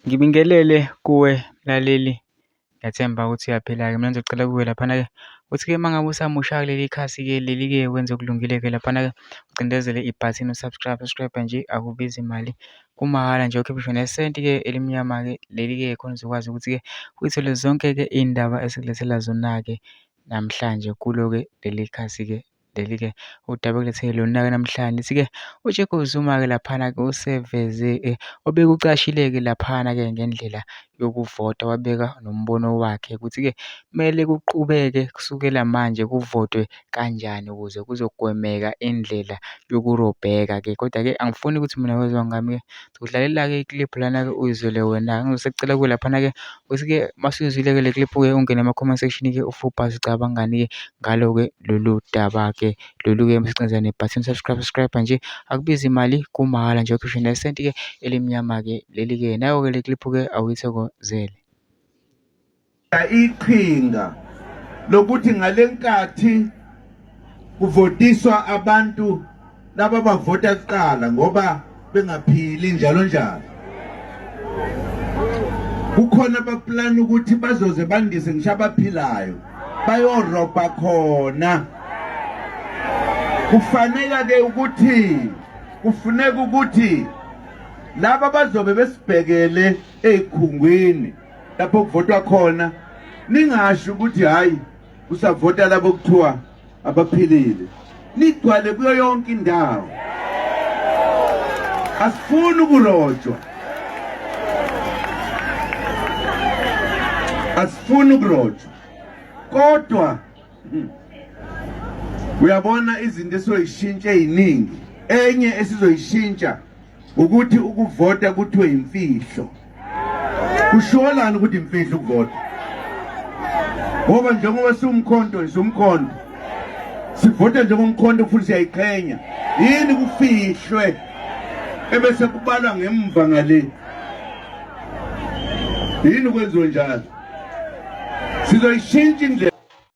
Ngibingelele kuwe mlaleli, ngiyathemba ukuthi uyaphila-ke. Mina ngizocela kuwe laphana-ke ukuthi-ke uma ngabe usamusha kuleli khasi-ke leli-ke wenze okulungile-ke laphana-ke ucindezele ibhathini u-subscribe, subscribe nje akubizi mali kumahhala nje ukhiphe ngisho nesenti-ke elimnyama-ke leli-ke khona uzokwazi ukuthi-ke uyithole zonke-ke iy'ndaba esikulethela zona-ke namhlanje kulo-ke leli khasi-ke. Leli-ke udaba okulethele lona-ke namhlanje lithi-ke uJacob Zuma-ke laphana-ke useveze obekucashile-ke laphana-ke ngendlela yokuvota wabeka nombono wakhe ukuthi-ke kumele kuqhubeke kusukela manje kuvotwe kanjani ukuze kuzogwemeka indlela yokurobheka-ke. Kodwa-ke angifuni ukuthi mina wezwa ngami-ke Ngizokudlalela-ke ikliphu lana-ke uyizwele wena-ke. Ngizosekucela kuwe laphana-ke ukuthi-ke uma usuyizwile-ke le kliphu-ke ungene ema-comment section-ke ufike ubhale ucabangani-ke ngalo-ke lolu daba-ke lolu-ke mase nebhathini subscribe subscribe nje akubizi imali kumahhala nje ukhishwe nesenti-ke elimnyama-ke leli-ke nayo-ke le kliphu-ke awuyithokozele. Iqhinga lokuthi ngalenkathi kuvotiswa abantu laba bavota kuqala ngoba bengaphili njalo njalo, kukhona abaplani ukuthi bazoze bandise ngisho abaphilayo bayorobha khona. Kufanele ke ukuthi kufuneka ukuthi laba bazobe besibhekele ezikhungwini lapho kuvotwa khona ningasho ukuthi hayi kusavota labo kuthiwa abaphilile, nigcwale kuyo yonke indawo. Asifuni ukurojwa, asifuni ukurojwa, kodwa uyabona izinto esizoyishintsha eziningi. Enye esizoyishintsha ukuthi ukuvota kuthiwe imfihlo. Kusholani ukuthi imfihlo ukuvota? Ngoba njengoba siwumkhonto siwumkhonto, sivota njengomkhonto futhi siyayiqhenya. Yini kufihlwe ebese kubalwa ngemva ngale? Yini kwenziwe njalo? Sizoyishintsha indlela.